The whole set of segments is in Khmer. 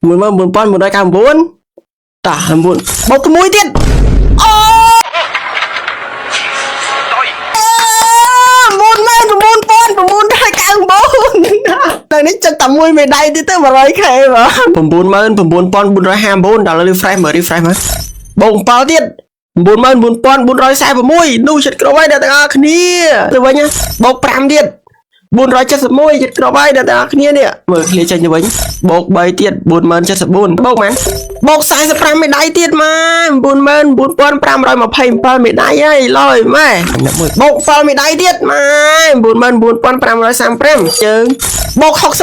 99,999តោះ9បូក6ទៀតអូ99,999តែនេះចិត្តតែមួយមេដៃទៀតទៅ 100K បាទ99,959ដល់ refresh មើល refresh មើលបូក7ទៀត94446នោះចិត្តគ្រប់ហើយអ្នកទាំងអស់គ្នាទៅវិញណាបូក5ទៀត471ចិត្តគ្រប់ហើយអ្នកទាំងអស់គ្នានេះមើលឃ្លាចេញទៅវិញបូក3ទៀត40074បូកម៉ានបូក45មេដៃទៀតមក94527មេដៃហើយលយម៉ែមួយបូក7មេដៃទៀតមក94535ជើងបូក63មក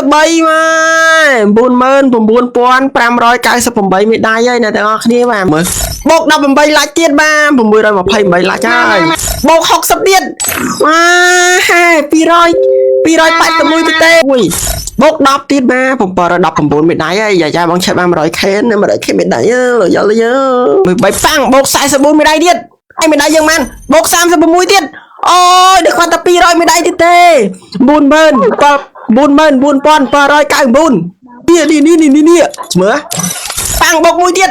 99598មេដៃហើយអ្នកទាំងអស់គ្នាបាទមើលបូក18ឡាច់ទៀតបាទ628ឡាច់ហើយបូក60ទៀតវ៉ាហេ200 281ទៅទេអូយបូក10ទៀតបាទ719មេដៃហើយយ៉ាយ៉ាបងឆេតបាន 100K ណា 100K មេដៃលយលយមួយបីប៉ាំងបូក44មេដៃទៀតហើយមេដៃយើងបានបូក36ទៀតអូយដល់គាត់តែ200មេដៃទៀតទេ94799នេះនេះនេះនេះនេះមើលប៉ាំងបូកមួយទៀត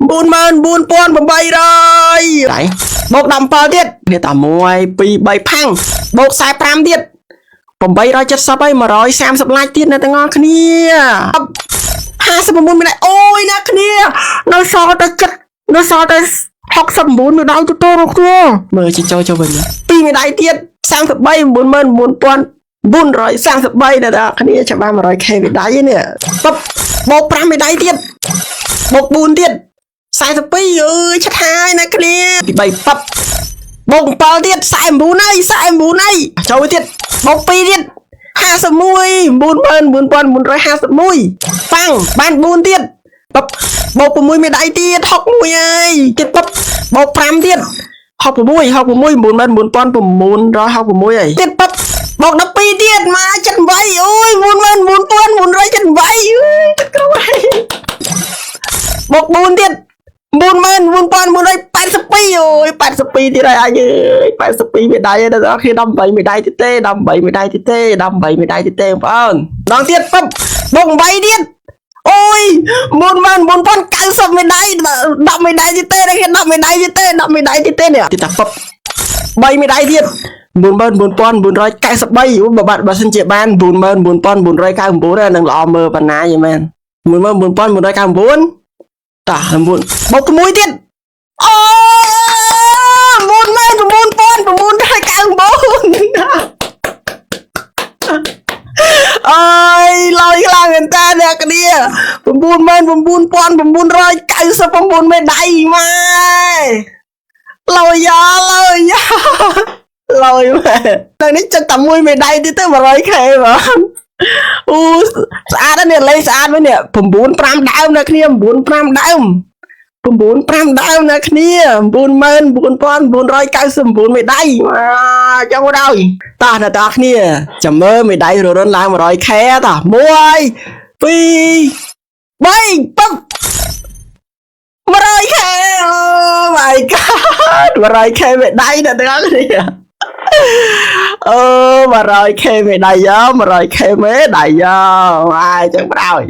94800ដៃបូក17ទៀតនេះតា1 2 3ផាំងបូក45ទៀត870ហើយ130ឡាច់ទៀតអ្នកទាំងអស់គ្នា59មីដៃអូយអ្នកគ្នានៅសល់តែចិត្តនៅសល់តែ69មីដៃទៅទៅរកគ្នាមើលជីចូលចូលវិញ2មីដៃទៀត33 99933អ្នកទាំងអស់គ្នាចាប់បាន 100K មីដៃនេះបបូក5មីដៃទៀតបូក4ទៀត42អើយឆាត់ហើយអ្នកគ្នាទី3ប៉បបូក7ទៀត49ហើយ49ហើយចូលទៀតបូក2ទៀត51 94951ប៉ាំងបាន4ទៀតបបបូក6មេដៃទៀត61ហើយទៀតបបូក5ទៀត66 66 94966ហើយទៀតបបូក12ទៀតមក78អូយ94478អើយទឹកក្រហើយបូក4ទៀត94482អូយ82ទៀតហើយអញអើយ82មេដៃហើយដល់គ្នា18មេដៃទៀតទេ18មេដៃទៀតទេ18មេដៃទៀតទេបងប្អូនម្ដងទៀតពុបបូក8ទៀតអូយ94090មេដៃ10មេដៃទៀតទេដល់គ្នា10មេដៃទៀតទេ10មេដៃទៀតទេនេះទៀតតាពុប3មេដៃទៀត94993អូបើបាត់បើសិនជាបាន94999នឹងល្អមើលប៉ុណ្ណាយីមែន94999តោះ9បូក6ទៀតអូ99999អើយឡយខ្លាំងមែនតើអ្នកគ្នា99999មេដៃម៉ែលយយ៉ាលយយ៉ាលយម៉ែតែនេះចិត្តតែមួយមេដៃទៀតទៅ 100K បងអូស្អាតណាស់នេះលេខស្អាតមែននេះ9 5ដើមអ្នកគ្នា9 5ដើម9 5ដើមអ្នកគ្នា99999មេដៃមកចង់ដល់តោះអ្នកទាំងអស់គ្នាចាំមើលមេដៃររុនឡើង 100K តោះ1 2 3ពឹប 100K អូ my god 100K មេដៃអ្នកទាំងអស់គ្នាអូ 100K មេដៃយោ 100K មេដៃយោអាយចឹងប្រោយ